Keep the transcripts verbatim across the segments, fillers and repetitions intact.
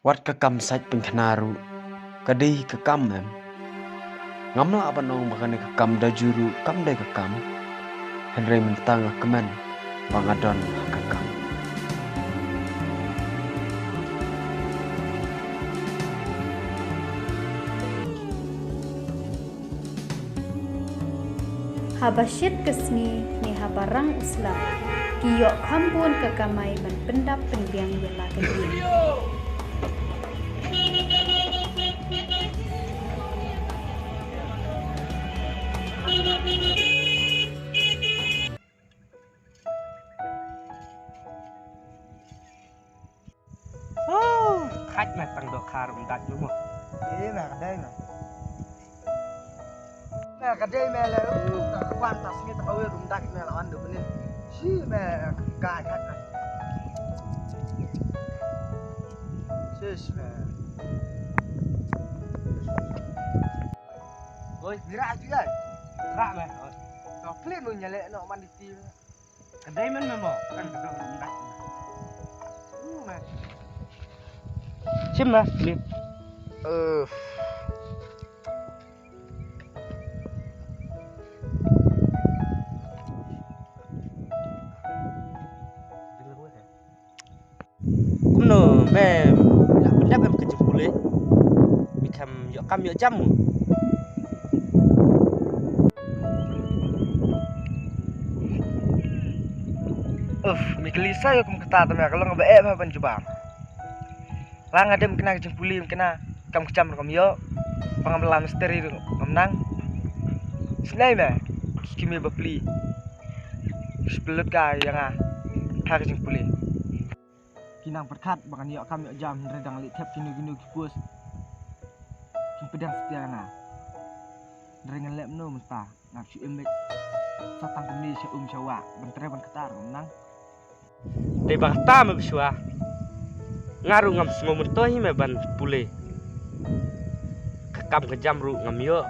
Wat ka kam sait pyngkhana ruh ka dei ka kam em. Ngam lah ban ong ba kane ka kam da ju ruh kam dei ka kam. Hynrei mynta nga kmen ba nga don ha ka kam. Haba shit ka sngi ne haba rang u slap, ki ïoh kham bun ka kamai ban pyndap pynbiang ïa la ka ïing. Oh, khait ma tang dohkha ruh ym dait ruh mo. Eh, ma ka dei ma. Ma ka dei ma le, uh, ta ka wan ta sngi ta ka wer ym dait ma la wan du benin. Shi ma ka khait ma. Sis ma. Oi, mira tu ya. Ra ma. To klik mun nyale no man di ti. Ka dei men me mo, kan ka dong dak. Uh, man. Sim mas, lim. Eh. Kumno me la pyndep em ka jingpule? Me khlem ïoh kam ïoh jam mo? Uf, me kali sa ïoh kum kata, tang me ka long ba eh ba ban jubab. La nga dem kena ka jingpule, kena kam ka jam ruh kam ïoh. Ba ngam la misteri ruh ngam nang. Snei me, ki me bapli. Splut ka ïa nga ha ka jingpule. Ki nang pyrkhat ba kan ïoh kam ïoh jam, hynrei dang leit thep kino kino ki post. Kim pdiang satia ïa nga. Hynrei ngan leh kumno mynta, ngam shu im beit. Sa tang kumne sha um sha wah, ban trei ban ktar ngam nang. Dei ba kata me bishwa. Nga ruh ngam sngew myntoi hi me ban pule. Ka kam ka jam ruh ngam ïoh.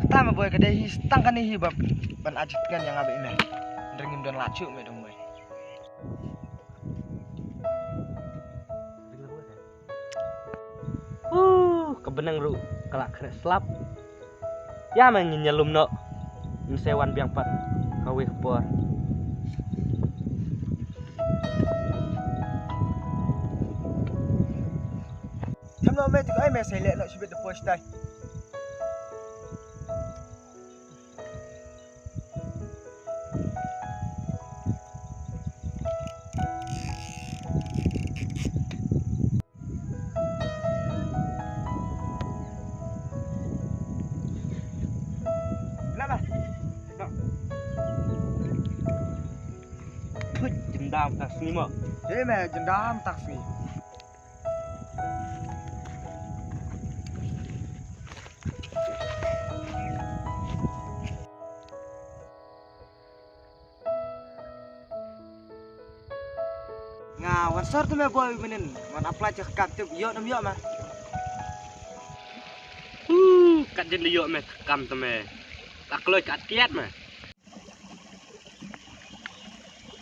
Kata me boi ka dei hi tang kane hi ba ban ajit ngan ïa nga ba ine. Hynrei ngim don lad shuh me dong boi. Uh, ka bneng ruh ka la khreh slap. Ïa me ngin ïalum noh. Ngin sa wan biang pat kawei ka por. Tham noh me, tu ai me, sa leh noh shibit da poi stai. Jendam tak sini mo. Dei me, jendam tak sini. Nga wan sor te me boi mynnin, wan apply cha ka kam te ïoh nam ïoh ma. Hmm, kat jin da ïoh me ka kam te me. Ka kloi kat kiat me.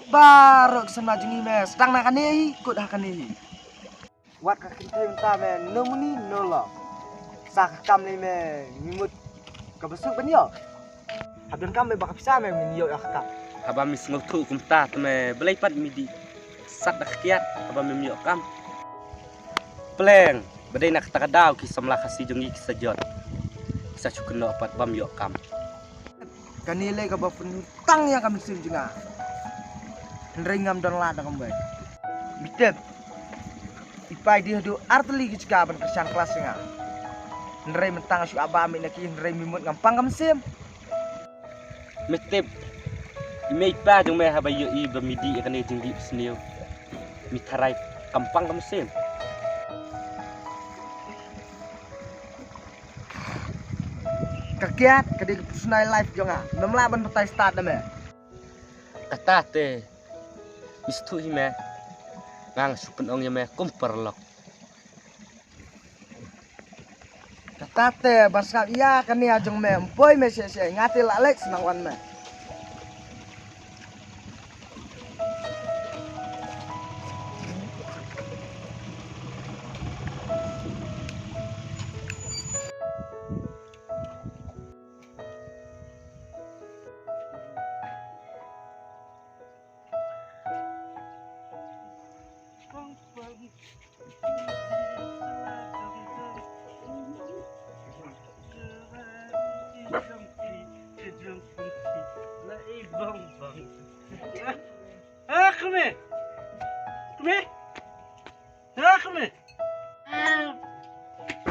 Baroh ki samla jong ngi me, sdang na kane hi, kut ha kane hi. Wat ka kynthei mynta me, no money, no love. Sa ka kam ne me, ngi mut kaba suk ban ïoh. Hap don kam me ba ka pisa me, ngin ïoh ïa ka kam. Haba mi sngewthuh kumta te me, balei pat mi dih sat da ka kiat, haba mi ym ïoh kam. Pleng, ba dei na kata ka daw ki samla Khasi jong ngi ki sa jot. Ki sa shu kynnoh pat bam ïoh kam. Kane lei kaba pynhutang ïa ka mynsiem jong nga. Hynrei ngam don lad da ka mobile. Mitep. I pa i dih haduh ar tylli ki jaka ban kyrshan klas ïa nga. Hynrei mynta nga shu ap ba mih na ki hynrei mi mut ngam pang ka mynsiem. Mitep. I mei i pa jong me haba ïohi ba mi dih ïa kane ka jingdih basniew. Mi tharai kam pang ka mynsiem. Ka kiat ka dei ka personal life jong nga. Mem lah ban batai stad da me. Kata te. Mi sngewthuh hi me. Nga nga shu pynong ïa me kum paralok. Kata te ban sngap ïa kane jong me. Ym poi me seh seh, nga te lah leit sa nang wan me. Kmie. Ha, kmie.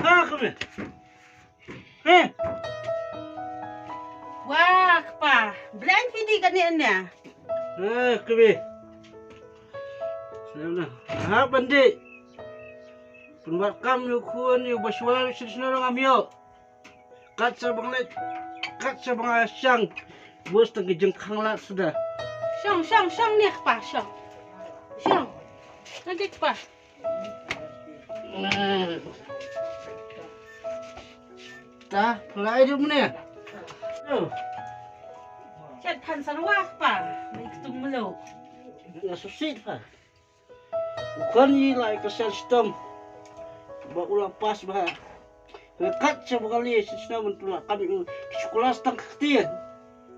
Ha, kmie. He. Wah, kpa. Blan phi dih kane ne. He, kmie. Snem na. Ha, ban dih. Pynwad kam ïa u khun ïa u Bashwa shisha snem ngam ïoh. Kat sa ba nga leit, kat sa ba nga shang. Bus tang ki jingkhang lad suda. Shong, shong, shong ne kpa, shong. Shong. Nanti kpa. Ta, pynlait ïa u mane. Oh. Chat phan sarwa kpa. Mai ktung melo. Nga susit pa. U khun i la i ka sel stom. Ba u la pass bha. Nga kat sa ba ka li sel stom ban tu la kam u. Ki skul tang ka ktien.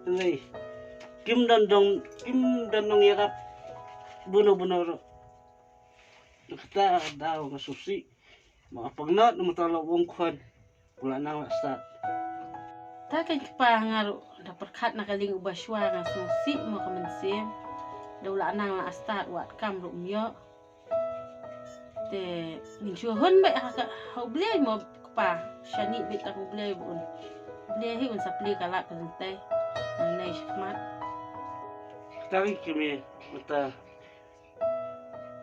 Ngai. Kim don dong, kim don dong ïarap. Buno buno ro. Kata daw nga susit. Ma pang nat na mata la wong khun. Pula nang la start. Ta kan kpa nga ruh da pyrkhat na ka liang u Bashwa nga susit mo ka mynsiem. Da u la nang la start wat kam ruh um ïoh. Te ngin shu hun beit ha ka ha u Blei mo kpa. Shani beit ta u Blei bun. U Blei hi un sa plie ka lad ka lynti. Nang nei shikmat. Kata ki kmie mata.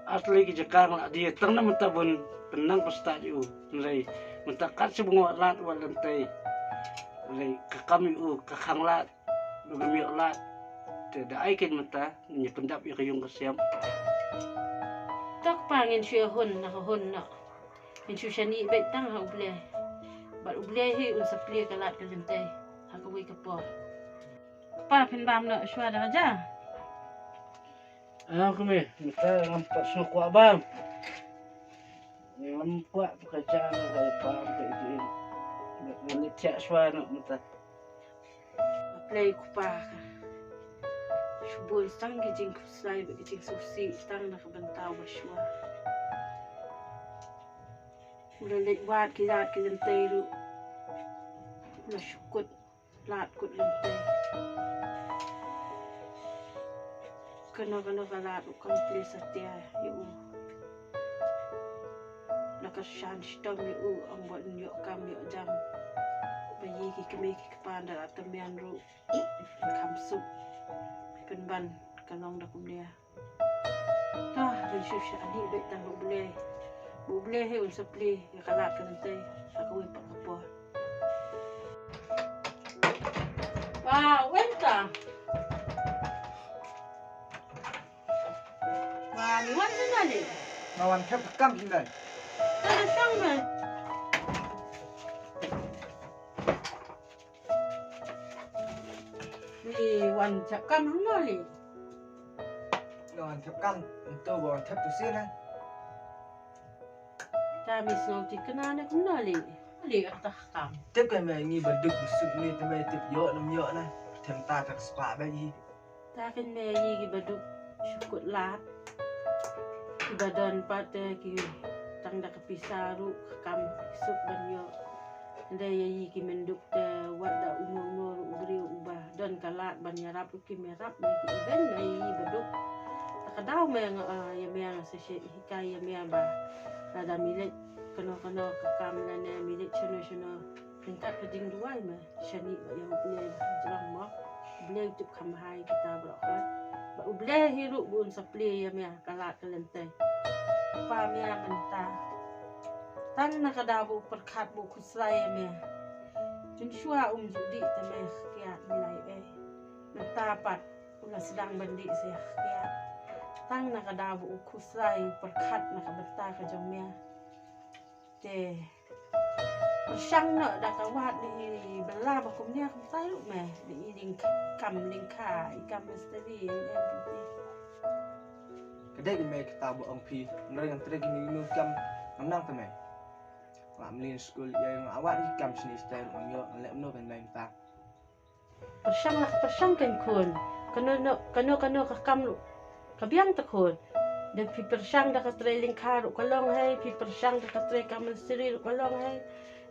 Ar tylli ki jaka nga la die tang na mynta bun pynnang pynstad ïa u. Hynrei mynta kat sha ba nga wad lad wad lynti. Hynrei ka kam ïa u ka khang lad. Ba ngam ïoh lad. Te da ai kein mynta ngin ïa pyndap ïa ka ïung ka sem. Tok pa ngin shu ïa hun na ka hun noh. Ngin shu shani beit tang ha u Blei. Bad u Blei hi un sa plie ka lad ka lynti ha kawei ka por. Pa phin bam noh shuwa da ka ja. Ah, kmie, mynta ngam pat sngewkwah bam. Ngam kwah ka ja na ka bam ka iti. Ngam leit thiah shuwa noh mynta. Play kpa ka. Shu bun tang ki jingkhuslai bad ki jingsngewsih tang na ka bynta u Bashwa. U la leit wad ki lad ki lynti ruh. U la shu kut lad kut lynti. Kano kano ka lad u kam plie satia ïa u. La ka shan shitom ïa u ong ba un ïoh kam ïoh jam. Ba ïa ki kmie ki kpa da la tymmen ruh. Kham suk. Pynban ka long da kumne. Ta, rin shu shah dih beit tang U Blei. U Blei hi un sa plie ïa ka lad ka lynti ha kawei pat ka por. Wa, wen ta. Wa, ni wan sini ni. Nga wan thep kam sini. Ta, ta, ta, ta. Li wan thep kam hangno li? Li wan thep kam, ntu ba wan thep tu sien na. Ta mi sngew thikna ne kumno li? Li kata kam. Tip ka me ngi ba duk ba suk ni te me tip ïoh nam ïoh na. Them ta tak spa ba yi. Ta kin me yi ki ba duk shu kut lad. Ki ba don pat te ki tang da ka pisa ruh ka kam suk ban ïoh. Hynrei ïa yi ki menduk te wat da uno uno ruh u briew uba don ka lad ban ïarap ruh kim ïarap me ki even me yi ba duk. Ta ka daw me nga, ah, ïa me nga sa shet hikai ïa me ba lada mi leit kano kano ka kam lane mi leit shano shano. Ryngkat ka jingduwai me shani ba ïa U Blei ba jrong mo. U Blei u tip kham bha ïa kita baroh. Ba U Blei hi ruh ba un sa plie ïa me ka lad ka lynti. Pa me mynta. Tang na ka daw ba u pyrkhat ba u khuslai ïa me. Jingshuwa um ju dih te me khkiat me lai ei. Mynta pat u la sdang ban dih se khkiat. Tang na ka daw ba u khuslai u pyrkhat na ka bynta ka jong me. Te pyrshang noh da ka wad ni i bela ba kumne kumta ruh me ni i ding kam ding kha i kam mistri i em ti. Ka dei me kita ba ong phi nreng ntrek ni nu kam nang te me. Ngam lin skul ïa nga wad i kam sini stai ruh ngam ïoh ngan leh mno kan me ta. Pyrshang lah pyrshang kein khun. Kano no, kano kano ka kam ruh ka biang te khun. Da phi pyrshang da ka trei lyngkha ruh ka long hei, phi pyrshang da ka trei kam mistri ruh ka long hei.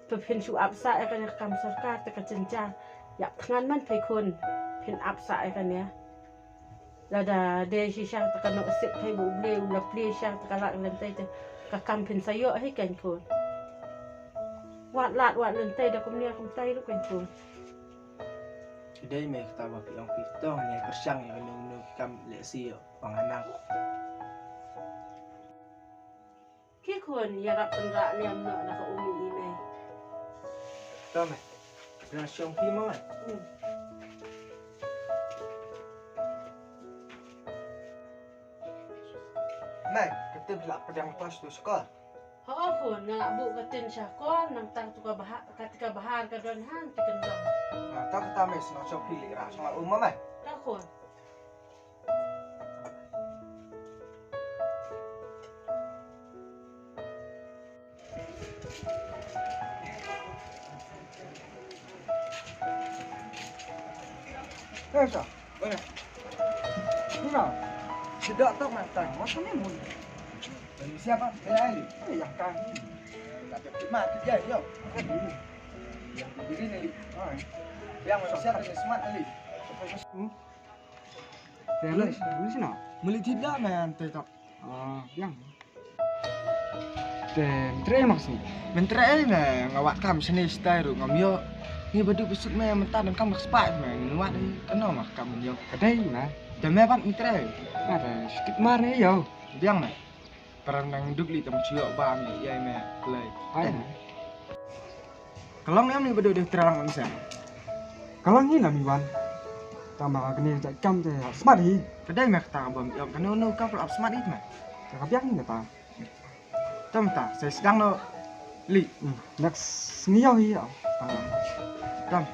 Phi phin shu ap sah ïa kane ka kam sorkar te ka jynjar. Ïap thngan man phi khun. Phin ap sah ïa kane. Lada dei shisha te ka nongshit hi ba U Blei u la plie shisha te ka lad lynti te ka kam phin sa ïoh hi kein khun. Wat lad wat lynti da kumne kumtai ruh kein khun. Dei me kata ba phi ong phi tong ne pyrshang ïa kano kano ki kam lehse ïoh pang anak. Ki khun ïarap pynrah liam noh da ka um i mei. To me. Pynrah shong phi mo me. Hmm. Mei, ka tip la pdiang pas tu skor. Ho khun, nga la buh ka tin sha kor, nangta tu ka bahar, ka ti ka bahar ka don hang ti kyndong. Ah, ta kata me sna shong phi li ra shong la um mo me. Ta khun. Eh, sa. Mana? Mana? Sedap tak makan. Macam ni mun. Siapa? Kena ni. Eh, yang kan. Tak ada cuma tu dia, yo. Yang begini ni. Ah. Yang siapa ni smart ni? Hmm. Terus, terus sini. Meli tidak man, tetap. Ah, yang. Te, mynta ïa ma ka sngi. Mynta ïa me nga wad kam shane shatai ruh ngam ïoh. Ngi ba duk ba suk me mynta don kam ka spah me ngi wad ïa kano ma ka kam ïoh. Ka dei me. Te me pat mynta ïa. Nga te stik mar ne ïoh. Biang me. Parang nang duk li tam shu ïoh ba me ïa me play. Hai me. Ka long ne em ne ba dei dei trei lang ong sa. Ka long hi la mi wan. Tang ba kane ka kam te ap smat hi. Ka dei me kata ba mi ap kane no ka ap smat hi me. Ka biang hi kata. Tam ta sa sdang no li. Hmm. Next ngi ïoh hi ïa. Tam.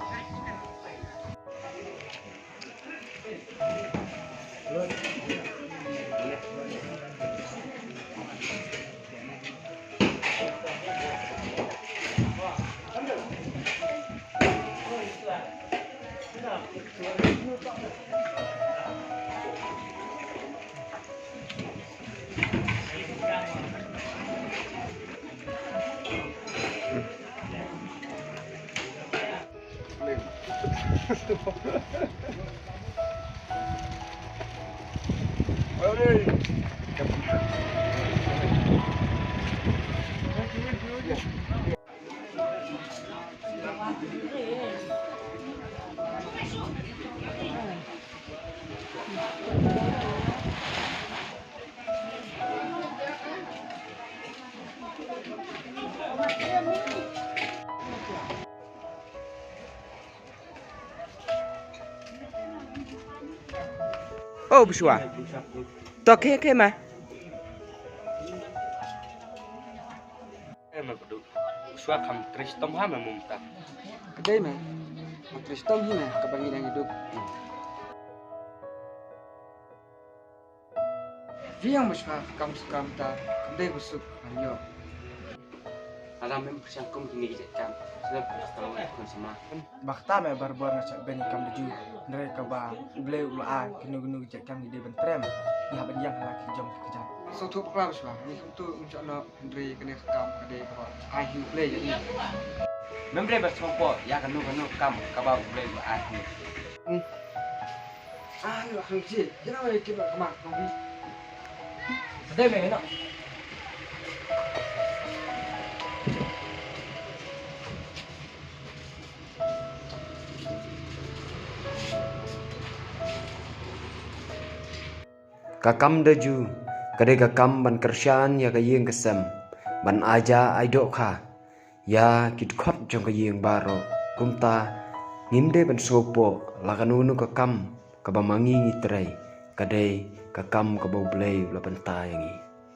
Oh, Bushwa. To khe khe ma. Eh, ma kudu. Bushwa kam trei shitom ha ma mumta. Ka dei ma. Ma trei shitom hi ma ka ba ngi dang hidup. Biang Bushwa kam suk kam ta, kam dei ba suk kam ïoh. Alam mem pyrshang kum kine ki jait kam. Sebab ka long khun sama. Ba kata me barabor nga shah beiñ ïa ka kam da ju. Hynrei kaba U Blei u la ai kino kino ki jait kam ngi dei ban trei. Ngi hap ban ïeng ha la ki jong ki kjat. Sngewthuh bakla Bushwa, ngi kumtu ngim shah noh, hynrei kane ka kam ka dei kaba ai hi U Blei ïa ngi. Mem dei ban sngewpoh ïa kano kano ka kam kaba U Blei u la ai hi. Hmm. Ah, ni lah kang ji. Jangan lagi kena kemak kang ji. Ada me no. Ka kam da ju ka dei ka kam ban kyrshan ïa ka ïing ka sem, ban ai ja ai dohkha ïa ki dkhot jong ka ïing baroh. Kumta ngim dei ban sngewpoh la kano kano ka kam kaba ma ngi ngi trei, ka dei ka kam kaba U Blei u la pynta ïa ngi.